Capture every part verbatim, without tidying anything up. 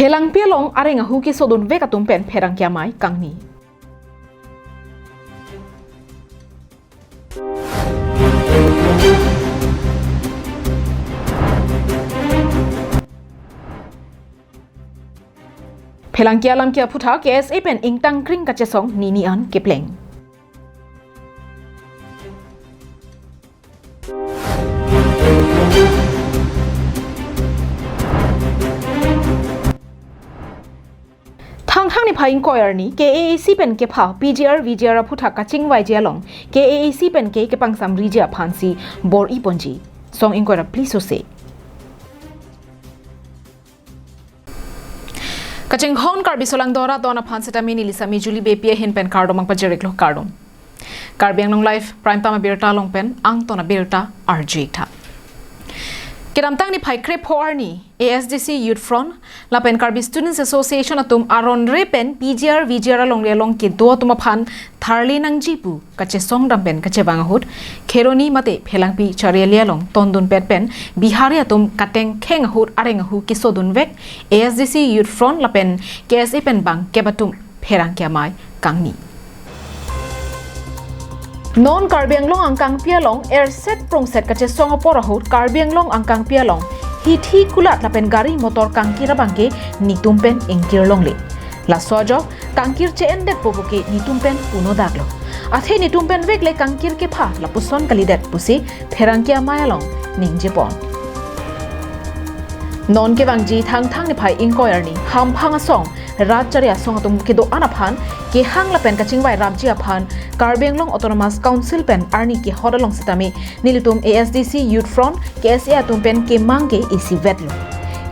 Phelangpi along areng ahu kesodunvek atum pen pherangke amei kangni. Phelangpi alam ke aphuthak K S A pen ingtangkring kachesong nini an kepleng. Thangthang niphai ingkoi arni K A A C pen kepha P G R V G R aphuthak kachingvaiji along K A A C pen ke kepangsam riji aphansi bor-i ponji. Song ingkoi ra phli sose. Kachinghon Karbi Solangdo arat don aphan sitame neli Sami Julie Beypi ahin pen kardom nangpajir-iklo, kardom. Karbi Anglong Live Prime Time abirta along pen angton abirta arju-ik tha. Kedamtang niphai krepho arni A S D C Youth Front lapen Karbi Students Association atum aron re pen P G R V G R alongle along kedo atum aphan tharli nangji pu kachesong dam pen kachevang ahut Kheroni mate Phelangpi chariali along tondunpet pen Bihari atum katengkheng ahut areng ahu kesodunvek A S D C Youth Front lapen K S A pen bangkep atum pherangke amei kangni. Non Karbi Anglong angkangpi along erset prongset kachesong apor ahut Karbi Anglong angkangpi along hithi kulat lapen gari motor kangkir abangke netum pen ingkir longle. Laso ajok kangkir che-endetpo puke netum pen punodaklo. Athe netum pen vekle kangkir kepha lapuson kalidet pusi pherangke amei along ningjepon. Non kevangji Thangthang niphai ingkoi arni hamphang asong rat chari asong atum kedo-an aphan kehang lapen kachingvai rapji aphan Karbi Anglong Autonomous Council pen arni kehot along sitame nelitum A S D C Youth Front K S A atum pen kemang ke isivetlo.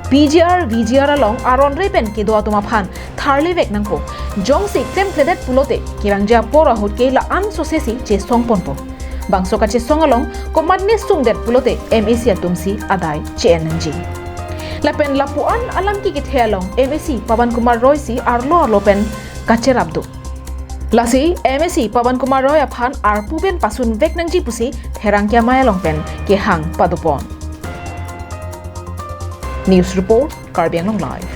P G R V G R along aron re pen kedo atum aphan tharlivek nangpo. Jongsi klemkledet pulote kevangji apor ahut ke la-an sosesi chesongponpo. Bangso kachesong along komatne sungdet pulote M A C atumsi adai che-en nangji. Lapen lapu-an alam kikethe along M A C Pawan Kumar Roy si arlo arlo pen kacherap do. Lasi M A C Pawan Kumar Roy aphan arpu pen pasunvek nangji pusi pherangke amei along pen kehang padopon. News report, Karbi Anglong Live.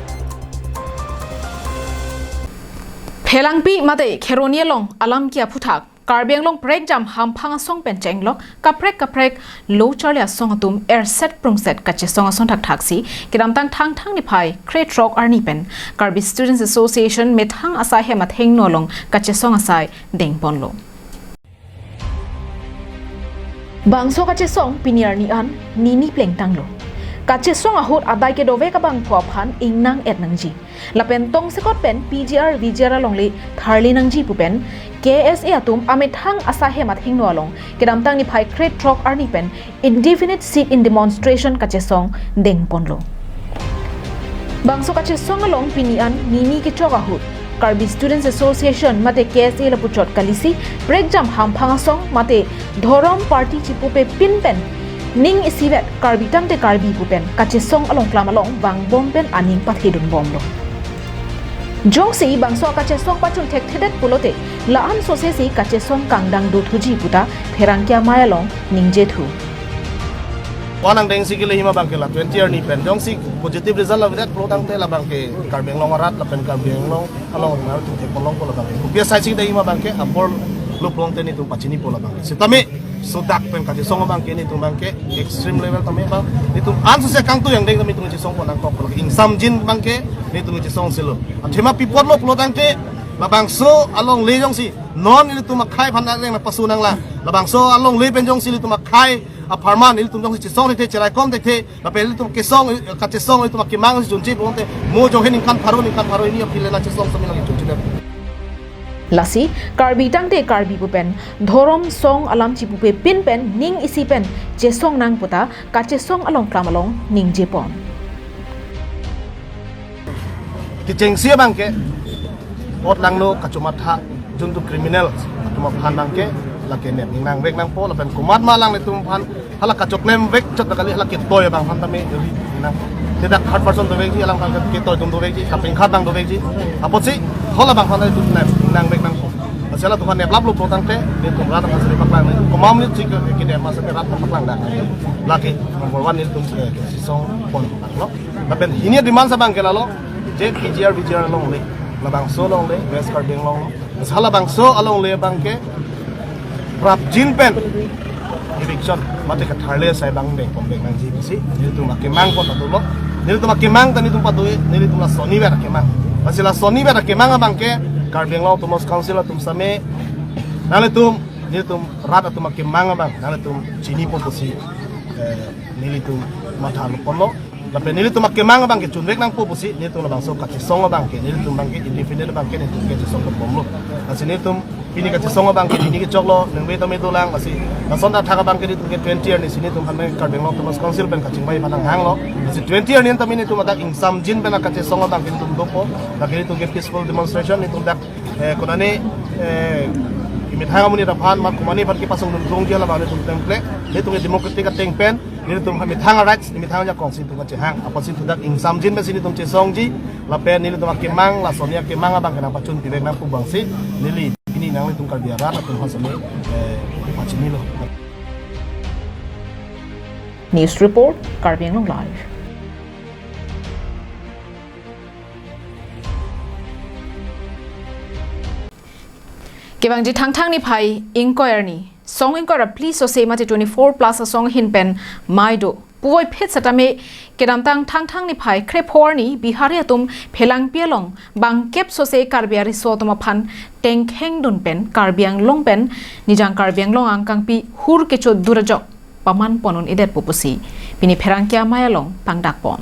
Phelangpi mate Kheroni along alam ke aphuthak Karbi Anglong prekjam hamphang asong pen chenglok kaprek kaprek lo charli asong atum erset prongset kachesong ason thakthaksi kedamtang Thangthang niphai krethrok arni pen Karbi Students Association methang asai hem athengno along kachesong asai dengponlo. Bangso kachesong pini arni an nini plengtanglo. Kachesong ahut adai kedovek abangphu aphan ingnang-et nangji. Lapen tongsekot pen P G R V G R alongle tharli nangji pu pen K S A atum amethang asai hem athengno along kedamtang niphai krethrok arni pen indefinite sit-in demonstration kachesong dengponlo. Bangso kachesong along pini an nini kechok ahut Karbi Students Association mate K S A lapuchot kalisi prekjam hamphang asong mate dhorom party chipupe pin pen ning isivet Karbi tangte Karbi pu pen kachesong along klam along vangbom pen aning pathedunbomlo. Jongsi bangso kachesong pachun thekthedet pulote la-an sosesi kachesong kangdang dothuji puta pherangke amei along ningjethu. Wanang dengsi kele hima abangke la twenty arni pen jongsi positive result avedet pulo tangte labangke Karbi Anglong arat lapen Karbi Anglong along na tu thek polong pulo abangke. Upia saising dei hima abangke apor lo pulote netum pachini pulo abangke. Sitame sodak pen kachesong abangke netum abangke extreme level tame abang. Netum ansose kangtu yang deng tame netum chesongpon nangkok pulo. Ingsamjin abangke netum chesong silo. Athema pi apotlo pulo tangte labangso alongle jongsi non netum akhei aphan nang reng na pasu nanglang. Labangso alongle pen jongsi netum akhei apharman netum jongsi chesong thekthe, cheraikom thekthe, lapen netum kesong, kachesong netum akemang si junche pulote mo jong he ningkan pharo, ningkan pharo hini aphi le nangchesong sami nangchunche det. Lasi Karbi tangte Karbi pu pen dhorom song alam chipupe pin pen ning isi pen chesong nang puta kachesong along klam along ningjepon. Kechengsi abangke, ot langno kachomatha juntu criminal atum aphan abangke lake nep ningnangvek nangpo lapen komatma alanglitum aphan hala kachoklemvek chot kali hala ketoi abang aphan tame ri nang. Tidak third person dovekji, alang aphan ketoi atum dovekji, kapingkhat abang dovekji. Apotsi hala abang aphan netum nep ningnangvek nangpo. Asela atum aphan neplaplo pulo tangte netum rat aphan seri paklang nang. Komam ni chik ke kede masa ke rat paklang dak. Lake number one netum ke sisong pon lo. Lapen hini demand abangke lalo. Je P G R, V G R alongle, labangso alongle, West Karbi Anglong. Sa labangso alongle abangke prapjin pen eviction mate katharle asai abang dengpon deng nangji pusi nelitum akemang pon patulo. Nelitum akemang ta nelitum patu, nelitum la soniver akemang. Lasi la soniver akemang abangke Karbi Anglong Autonomous Council atum same, nanglitum, nelitum rat atum akemang abang nanglitum chinipon pusi, eh, nelitum matha ponlo. Lapen nelitum akemang abangke chunvek nangpo pusi nelitum labangso kachesong abangke, nelitum abangke indefinite abangke nelitum kachesong bomlo. Lasi nelitum pini kachesong abangke pini kechoklo, ningve tame dolang, lasi lason athak abangke nelitum ke twenty arni si nelitum aphan Karbi Anglong Autonomous Council pen kachingvai aphan nanghanglo. Lasi twenty arni tame nelitum adak ingsamjin pen akachesong abangke nelitum dopo, lake nelitum ke peaceful demonstration, nelitum dak, eh, konane, eh, imethang amonit aphan, ma komatne aphan kepasong dun dongji alabang nelitum temple, nelitum ke democratic ateng pen, nelitum methang a-rights, methang ajakong si nelitum kachehang, apotsi nelitum dak ingsamjin pensi nelitum chesongji, lapen nelitum akemang, lasoni akemang abangke nangpachun pivek nangpo abangsi, neli pini nanglitum Karbi arat atum aphan sami, eh, pachinilo. News report, Karbi Anglong Live. Kevangji Thangthang niphai ingkoi arni, song ingkoi ra phli sose mate twenty-four plus asong ahin pen mei do puvoiphit setame kedamtang Thangthang niphai krepho arni Bihari atum Phelangpi along bangkep sose Karbi ariso atum aphan tengkheng dun pen Karbi Anglong pen Nijang Karbi Anglong angkangpi hur kechodur ajok paman pon un-edetpo pusi pini pherangke amei along pangdak pon.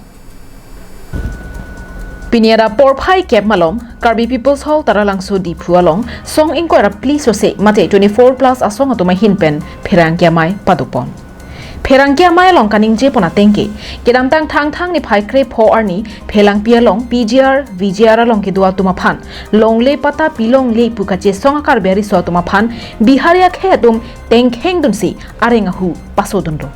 Pini adap porphai kep malom Karbi People's Hall Taralangso Diphu along song ingkoi ra phli sose mate twenty-four plus asong atum ahin pen pherangke amei pado pon. Pherangke amei along kaningje pon ateng ke, kedamtang Thangthang niphai krepho arni Phelangpi along P G R, V G R along kedo atum aphan longle patta pilongle pu kachesong a-Karbi ariso atum aphan Bihari akhei atum tengkheng dunsi areng ahu paso dun do.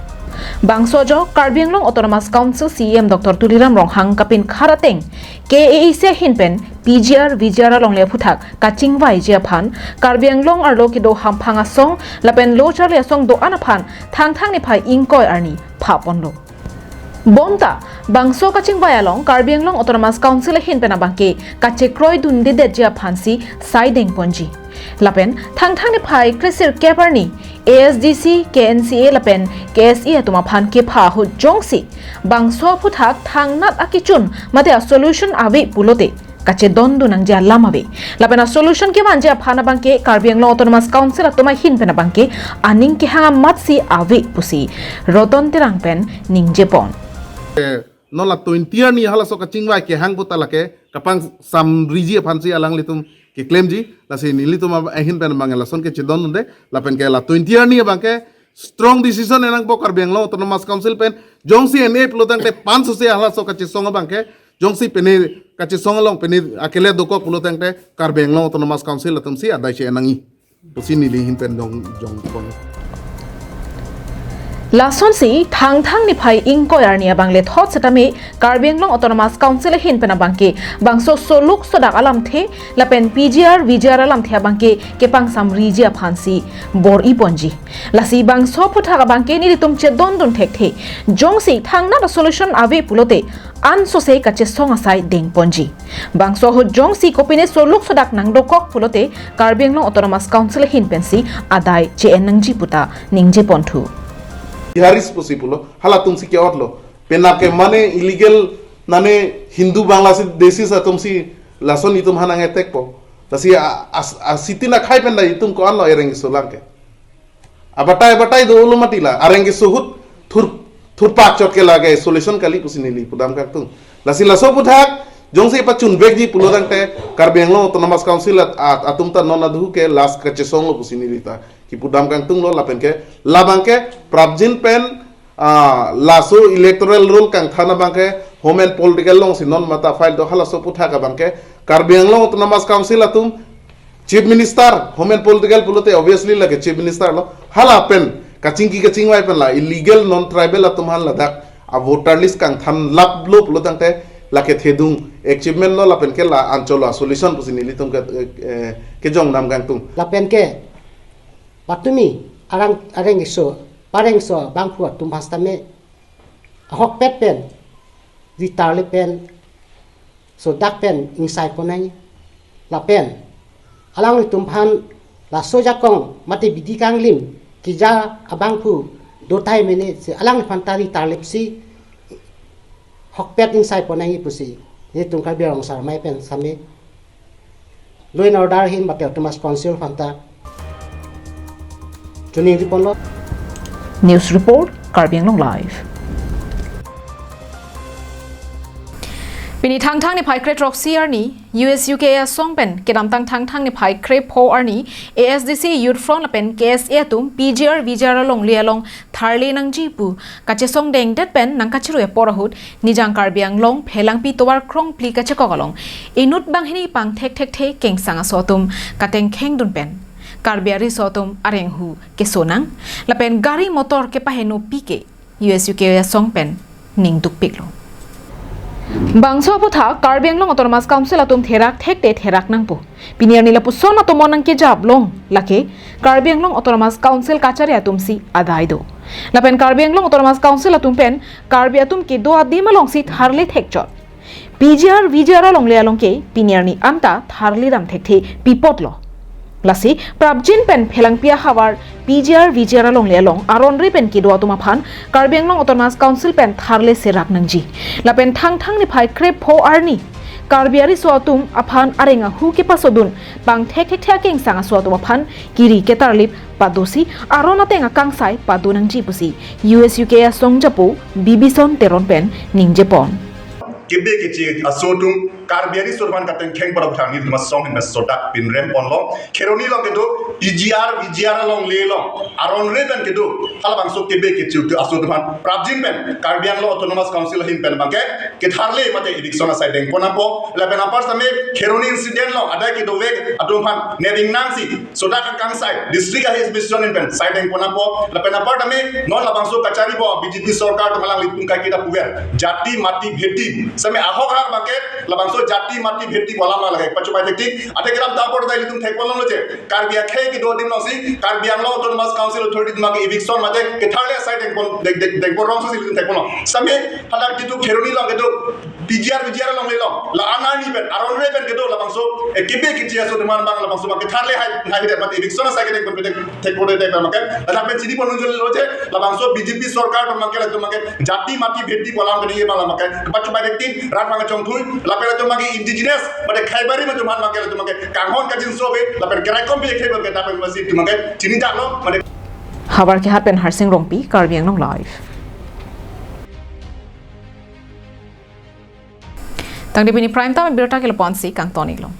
Bangso ajok Karbi Anglong Autonomous Council C E M Doctor Tuliram Ronghang kapinkhat ateng K A A C ahin pen P G R, V G R alongle aphuthak kachingvaiji aphan Karbi Anglong arlo kedo hamphang asong lapen lo charli asong do-an aphan Thangthang niphai ingkoi arni pha ponlo. Bonta bangso kachingvai along Karbi Anglong Autonomous Council ahin pen abangke kachekroi dundedetji aphansi sai dengponji. Lapen Thangthang niphai kresirkep arni A S D C, K N C A lapen K S A atum aphan kepha ahut jongsi bangso aphuthak thangnat akechun mate a-solution ave pulote kachedondun nangji alam ave. Lapen a-solution kevanji aphan abangke Karbi Anglong Autonomous Council atum ahin pen abangke aning kehang amatsi ave pusi Roton Terang pen ningje pon. Eh, non la twenty arni halaso kachingvai kehang puta lake kapangsamriji aphansi alanglitum keklemji, lasi nelitum ab-, ahin pen abang lason kechedondunde, lapen ke la twenty arni abangke strong decision enangpo Karbi Anglong Autonomous Council pen, jongsi N A pulo tangte pan sose halaso kachesong abangke, jongsi pine kachesong along pine akele dokok pulo tangte Karbi Anglong Autonomous Council atumsi adai che-en nangji pusi neli ahin pen dong jong pon. Lasonsi Thangthang niphai ingkoi arni abang lethot setame Karbi Anglong Autonomous Council ahin pen abangke bangso soluk sodak alamthe lapen P G R, V G R alamthe abangke kepangsamriji aphansi bor-i ponji. Lasi bangso aphuthak abangke nelitum chedondun thekthe. Jongsi thangnat a-solution ave pulote ansose kachesong asai dengponji. Bangso ahut jongsi kopine soluk sodak nangdokok pulote Karbi Anglong Autonomous Council ahin pensi adai che-en nangji puta ningje ponthu. Biharis pusi pulo, halatumsi ke-otlo. Penap ke mane illegal nane Hindu Bangladeshi atumsi lason itum aphan nang-attack po. Lasi a, a, a city na khai pen da itum ko-anlo areng keso lang ke. Abatai abatai do ulo mati la, areng keso ahut thur, thurpak chot ke lake solution kali pusi neli pudam kangtung. Lasi laso aphuthak, jongsi pachunvekji pulo tangte, Karbi Anglong Autonomous Council at, at, atum ta non adu ke last kachesonglo pusi neli ta kipudam kangtunglo lapen ke, labang ke, prapjin pen, ah, laso electoral roll kangthan abangke, Home and Political alongsi non mata file do halaso aphuthak abangke, Karbi Anglong Autonomous Council atum, Chief Minister, Home and Political pulote obviously lake Chief Minister lo. Hala pen, kachingki kachingvai pen la, illegal non-tribal atum aphan ladak, a voter list kangthan laplo pulo tangte, lake thedung, achievement lo lapen ke la ancholo solution pusi nelitum ke, eh, eh, kejong dam kangtung. Lapen ke, patumi, arang, areng keso, pareng keso, bangphu atum aphan setame, ahokpet pen, ritarle pen, sodak pen ingsai pon nangji. Lapen alanglitum aphan laso ajakong mate bidi kanglim keja abangphu do tahai mene si alangliphan ta ri tarlip si hokpet ingsai pon nangji pusi nelitum Karbi Rong Sarmai pen same Law and Order ahin mate Autonomous Council aphanta choningri ponlo. News Report, Karbi Anglong Live. Pini Thangthang niphai kre throksi arni, U S U K asong pen kedamtang Thangthang niphai kre pho arni, A S D C Youth Front lapen K S A atum P G R V G R alongle along tharle nangji pu kachesong dengdet pen nangkachirui apor ahut, Nijang Karbi Anglong Phelangpi tovar krongphli kachekok along inut banghini pangthek thekthe kengsang aso atum katengkheng dun pen Karbi ariso atum areng ahu keso nang lapen gari motor kepaheno pi ke U S U K asong pen ning dukpiklo. Bangso aputhak Karbi Anglong Autonomous Council atum therak thekte therak nangpo. Pini arni lapuson atum nangkejap long lake Karbi Anglong Autonomous Council kachari atum si adai do. Lapen Karbi Anglong Autonomous Council atum pen Karbi atum kedo adim alongsi tharle thekchot. P G R V G R alongle along ke pini arni anta tharle dam thekthe pi apotlo. Lasi prapjin pen Phelangpi ahavar P G R V G R alongle along aron ri pen kedo atum aphan Karbi Anglong Autonomous Council pen tharle serak nangji. Lapen Thangthang niphai kre pho arni Karbi ariso atum aphan areng ahu kepasodun pangthek thekthe kengsang aso atum aphan kiri ketarlip padosi aron ateng akangsai pado nangji pusi U S U K asong japo Bibison Teron pen ningje pon. Kebe keche aso atum Karbi ariso aphan katengkheng pora butang nelitum asong hin sodak pinrem ponlo. Kheroni along kedo P G R V G R alongle along aron ri pen kedo halabangso kebe keche aso atum aphan prapjin pen Karbi Anglong Autonomous Council ahin pen abangke ketharle mate eviction asai deng pon nangpo. Lapen apar tame Kheroni incident along adai kedovek atum aphan neving nangsi sodak akangsai district a-H P C ahin pen sai deng pon nangpo. Lapen apar tame non labangso kacharipo B J P sorkar atum alanglitum kaiketa puver jati mati bheti same ahok ahak abangke labangso jati mati bheti pu alam lake pachobai thektik. Ate kedamtang apor ta ilitum thek pon longlo je Karbi akhei kedo adim alongsi Karbi Anglong Autonomous Council authority atum ke eviction mate ketharle asai deng pon deng deng deng pon rong si ilitum thek ponlo. Same hadak jitu Kheroni along kedo P G R V G R alongle along la an arni pen aron ri pen kedo labangso, eh, kebe keche aso atum aphan abang labangso abang ketharle hai hai det mate eviction asai kedeng pen thek pon deng pen abangke ladak pen chini pon unjul lo je labangso B J P sorkar atum abangke latum abangke jati mati bheti pu alam kedeng abang abangke pachobai thektik rat abang chongthui lapen latum abangke indigenous mate khaibari atum aphan abangke latum abangke kanghon kachinso ave lapen keraikom bi khe abangke lapen masi atum abangke chini daklo mate. Havar Kehat pen Harsing Rongpi, Karbi Anglong Live. Tangte pini Prime Time abirta ke lapu-an si kangton-iklo.